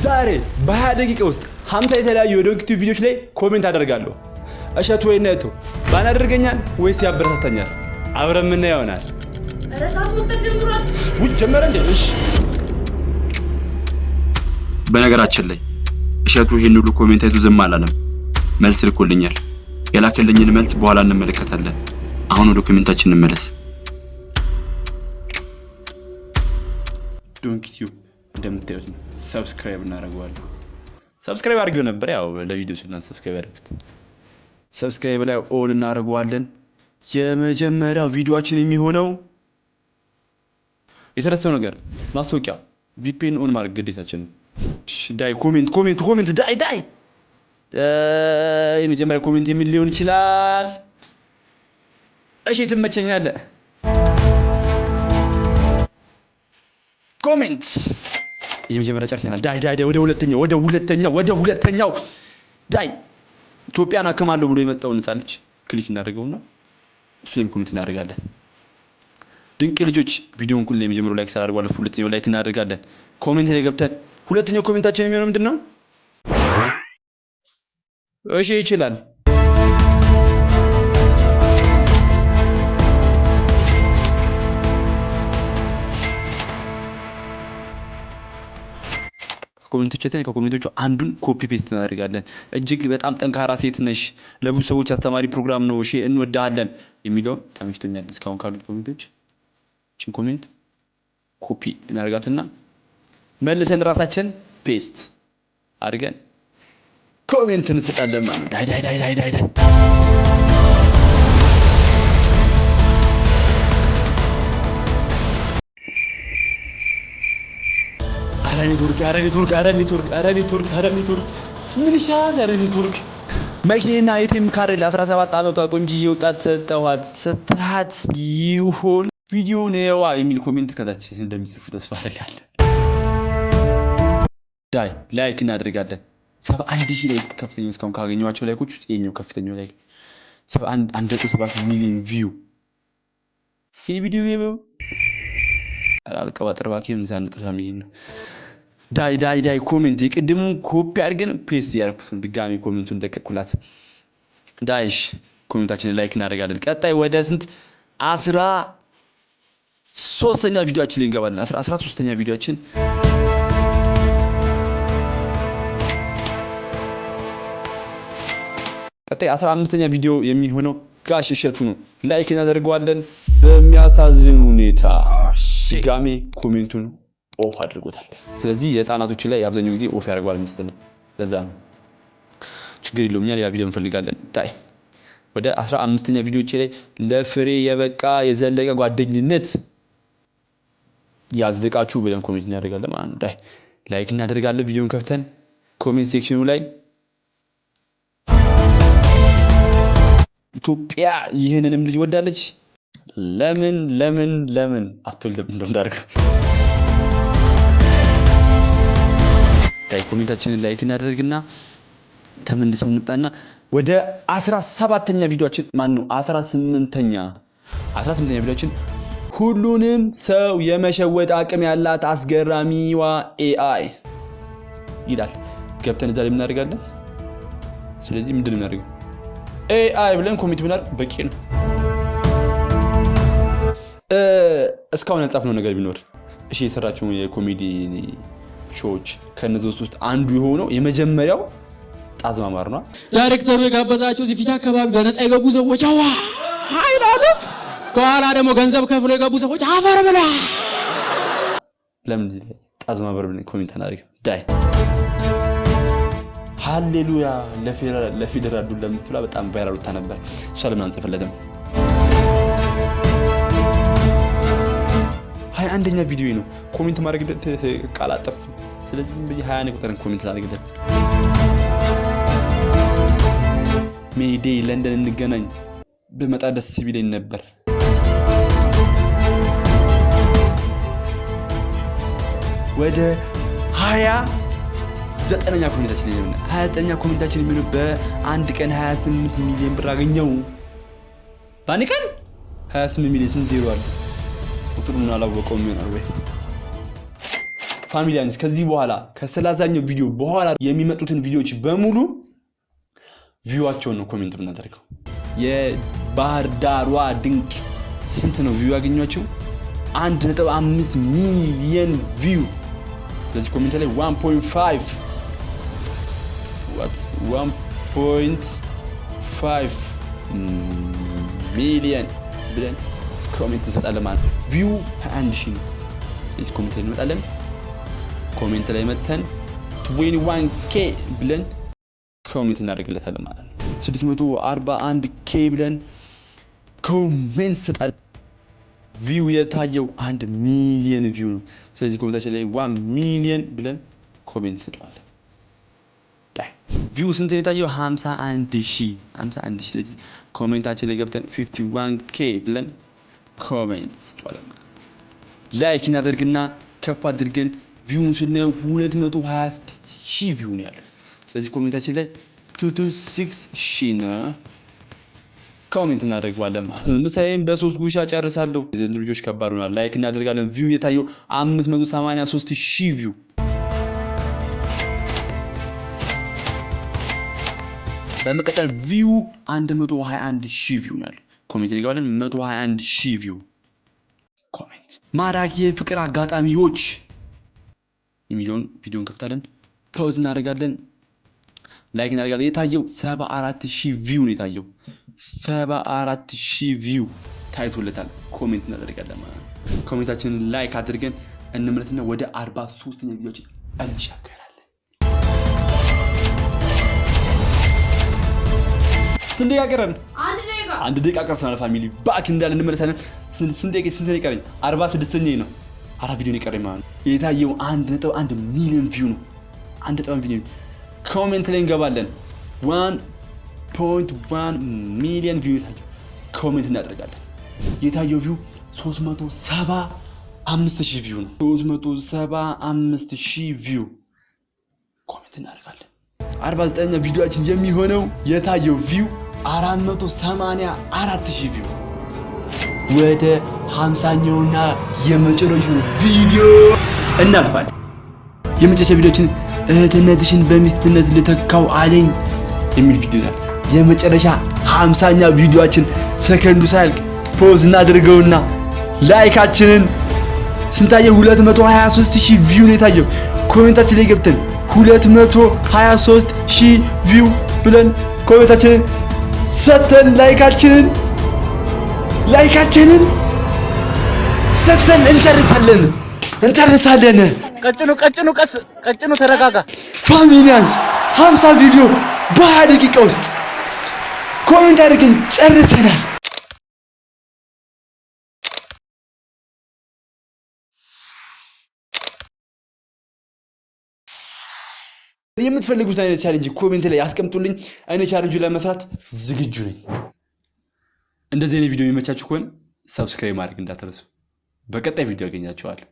ዛሬ በ20 ደቂቃ ውስጥ 50 የተለያዩ የዶንኪ ቲዩብ ቪዲዮዎች ላይ comment አደርጋለሁ። እሸቱ ወይ ነቱ ban ያደርገኛል ወይስ ያበረታታኛል? አብረን የምናየው ይሆናል። ኧረ ሰዓት መቁጠር ጀምሯል። ውጭ ጀመረ እንዴ? እሺ። በነገራችን ላይ እሸቱ ይህን ሁሉ comment አይቶ ዝም አላለም። መልስ ልኮልኛል። የላከልኝን መልስ በኋላ እንመለከታለን። አሁን ወደ comment ኣችን እንመለስ። ዶንኪ ቲዩብ እንደምታዩት ነው። Subscribe እናደርገዋለን። Subscribe አድርጌው ነበር፣ ያው ለቪዲዮ ስልና subscribe ያደርጉት። Subscribe ላይ all እናደርገዋለን። የመጀመሪያው ቪዲዮአችን የሚሆነው የተረሳው ነገር ማስታወቂያ VPN on ማድረግ ግዴታችን ነው። እሺ፣ ዳይ comment comment comment ዳይ ዳይ የመጀመሪያ comment የሚል ሊሆን ይችላል። እሺ ትመቸኛለህ። Comment የመጀመሪያ ጨርሰናል። ዳይ ዳይ ዳይ ወደ ሁለተኛው ወደ ሁለተኛው ወደ ሁለተኛው ዳይ ኢትዮጵያን አክማለሁ ብሎ የመጣውን ህጻን ልጅ click እናደርገውና እሱንም comment እናደርጋለን። ድንቅ ልጆች ቪዲዮውን ሁሉ የመጀመሪያው like ሳላደርጉ አለፉ። ሁለተኛው like እናደርጋለን። Comment ላይ ገብተን ሁለተኛው comment ኣችን የሚሆነው ምንድን ነው? እሺ ይችላል። Comment ኦች ከ comment ኦቹ አንዱን copy paste እናደርጋለን። እጅግ በጣም ጠንካራ ሴት ነሽ፣ ለብዙ ሰዎች አስተማሪ ፕሮግራም ነው፣ እሺ እንወዳሃለን የሚለውን ተመችቶኛል። እስካሁን ካሉት comment ኦች እችን comment copy እናደርጋትና መልሰን ራሳችን paste አድርገን comment እንሰጣለን ማለት ነው። ዳይ ዳይ ዳይ ዳይ ዳይ ዳይ ኧረ ኔትወርክ ኧረ ኔትወርክ ኧረ ኔትወርክ ኧረ ኔትወርክ ኧረ ኔትወርክ ምን ይሻላል? ኧረ ኔትወርክ መኪና ATM card ለ17 ዓመቷ ቆንጅዬ ወጣት ሰጠኋት ሰጥሃት ይሆን ቪዲዮ ነዋ የሚል comment ከታች እንደሚጽፉ ተስፋ አደርጋለሁ። ዳይ like እናደርጋለን። 71,000 like ከፍተኛው እስካሁን ካገኘኋቸው like ኦች ውስጥ ይኸኛው ከፍተኛው like 71.7 ሚሊዮን view ይህ ቪዲዮ ይኸው አልቀባጥር እባክህ ምን ሳንጥሳ ሚሊዮን ነው። ዳይ ዳይ ዳይ comment የቅድሙን ኮፒ አድርገን paste እያደረኩት ነው። ድጋሚ comment ኡን ደቀቅኩላት። ዳይሽ comment ኣችንን like እናደርጋለን። ቀጣይ ወደ ስንት 13ኛ ቪዲዮአችን ላይ እንገባለን። 13ኛ ቪዲዮአችን ቀጣይ 15ኛ ቪዲዮ የሚሆነው ጋሽ እሸቱ ነው። Like እናደርገዋለን። በሚያሳዝን ሁኔታ ድጋሜ comment ኡን off አድርጎታል። ስለዚህ የህፃናቶች ላይ አብዛኛው ጊዜ off ያደርገዋል መሰለኝ። ለዛ ነው ችግር የለውም። እኛ ሌላ ቪዲዮ እንፈልጋለን። ዳይ ወደ 15ኛ ቪዲዮቼ ላይ ለፍሬ የበቃ የዘለቀ ጓደኝነት ያዝልቃችሁ ብለን comment እናደርጋለን ማለት ነው። ዳይ like እናደርጋለን። ቪዲዮን ከፍተን comment section ኡ ላይ ኢትዮጵያ ይህንንም ልጅ ወዳለች። ለምን ለምን ለምን አትወልድም? እንደው እንዳደርገው ዳይ comment ኣችንን like እናደርግና ተመልሰን እንምጣና ወደ 17ኛ ቪዲዮአችን ማን ነው 18ኛ ቪዲዮአችን ሁሉንም ሰው የመሸወድ አቅም ያላት አስገራሚዋ AI ይላል። ገብተን እዛ ላይ እናደርጋለን። ስለዚህ ምንድን ነው የምናደርገው? AI ብለን comment ብናደርግ በቂ ነው። እስካሁን ያልጻፍነው ነገር ቢኖር እሺ የሰራቸው የኮሜዲ show ዎች ከነዚህ ውስጥ አንዱ የሆነው የመጀመሪያው ጣዝማማር ነው። ዳይሬክተሩ የጋበዛቸው እዚህ ፊት አካባቢ በነፃ የገቡ ሰዎች አዋ ይላሉ። ከኋላ ደግሞ ገንዘብ ከፍሎ የገቡ ሰዎች አፈር ብላ። ለምን እዚህ ላይ ጣዝማማር ብለን comment አናደርግም? ዳይ ሃሌሉያ ለፌዴራል ዱላ የምትላ በጣም viral ወጥታ ነበር። እሷ ለምን አንጽፍለትም? 21ኛ ቪዲዮ ነው። Comment ማድረግ ቃል አጠፉ። ስለዚህ ዝም ብዬ 21 ቁጥርን comment ላድርግለት። Mayday ለንደን እንገናኝ ብመጣ ደስ ቢለኝ ነበር። ወደ 29ኛ comment ኣችን ላይ ነው። 29ኛ comment ኣችን የሚሆነው በአንድ ቀን 28 ሚሊዮን ብር አገኘው። በአንድ ቀን 28 ሚሊዮን ስንት ዜሮ አለ? ቁጥሩን አላወቀውም ይሆናል ወይ? ፋሚሊያንስ ከዚህ በኋላ ከ30ኛው ቪዲዮ በኋላ የሚመጡትን ቪዲዮዎች በሙሉ view ዋቸውን ነው comment የምናደርገው። የባህር ዳሯ ድንቅ ስንት ነው view ያገኟቸው? 1.5 ሚሊየን view። ስለዚህ comment ላይ 1.5፣ what፣ 1.5 ሚሊየን ብለን comment እንሰጣለን ማለት ነው። View 21 ሺህ ነው። ስለዚህ comment ላይ እንመጣለን። Comment ላይ መተን 21 K ብለን comment እናደርግለታለን ማለት ነው። 641 K ብለን comment እንሰጣለን። View የታየው 1 ሚሊየን view ነው። ስለዚህ comment ኣችን ላይ 1 ሚሊየን ብለን comment እንሰጠዋለን። View ስንት ነው የታየው? 51 ሺህ፣ 51 ሺህ። ስለዚህ comment ኣችን ላይ ገብተን 51 K ብለን comment እንሰጠዋለን። Like እናደርግና ከፍ አድርገን view ን ስናየው 226 ሺህ view ነው ያለው። ስለዚህ comment ኣችን ላይ 226 ሺህ ነው comment እናደርገዋለን ማለት ነው። ምሳዬን በሶስት ጉርሻ ጨርሳለሁ። የዘንድሮ ልጆች ከባድ ሆናል። Like እናደርጋለን። View የታየው 583 ሺህ view። በመቀጠል view 121 ሺህ view ነው ያለው። Comment እንገባለን። 121 ሺህ view comment። ማራኪ የፍቅር አጋጣሚዎች የሚለውን ቪዲዮ እንከፍታለን። Pause እናደርጋለን። Like እናደርጋለን። የታየው 74 ሺህ view ነው የታየው። 74 ሺህ view ታይቶለታል። Comment እናደርጋለን ማለት ነው። Comment ኣችንን like አድርገን እንመለስና ወደ 43ኛ ቪዲዮችን እንሻገራለን። ስንት ደቂቃ ቀረን? አንድ ደቂቃ። አንድ ደቂቃ ቀርተናል። Family፣ back እንዳለ እንመለሳለን። ስንት ደቂቃ፣ ስንት ነው የቀረኝ? 46ኛ ነው። አራት ቪዲዮ ነው የቀረኝ ማለት ነው። የታየው 1.1 ሚሊዮን view ነው። 1.1 ሚሊዮን። Comment ላይ እንገባለን። 1.1 ሚሊዮን view የታየው comment እናደርጋለን። የታየው view 375 ሺህ view ነው። 375 ሺህ view comment እናደርጋለን። 49ኛ ቪዲዮአችን የሚሆነው የታየው view 484 ሺህ view። ወደ 50ኛውና የመጨረሻው ቪዲዮ እናልፋለን። የመጨረሻ ቪዲዮችን እህትነትሽን በሚስትነት ልተካው አለኝ የሚል ቪዲዮ ይላል። የመጨረሻ 50ኛ ቪዲዮአችን ሰከንዱ ሳያልቅ pause እናድርገውና like ኣችንን ስንታየ? 223 ሺህ view ነው የታየው። Comment ኣችን ላይ ገብተን 223 ሺህ view ብለን comment ኣችንን ሰተን like ኣችንን ሰተን እንጨርሳለን እንጨርሳለን። ቀጭኑ፣ ቀጭኑ፣ ቀስ፣ ቀጭኑ፣ ተረጋጋ። ፋሚሊያንስ፣ 50 ቪዲዮ በ20 ደቂቃ ውስጥ comment አድርገን ጨርሰናል። የምትፈልጉት አይነት challenge comment ላይ ያስቀምጡልኝ። እኔ ቻሌንጁ ለመስራት ዝግጁ ነኝ። እንደዚህ አይነት ቪዲዮ የሚመቻችሁ ከሆነ subscribe ማድረግ እንዳትረሱ። በቀጣይ ቪዲዮ አገኛችኋለሁ።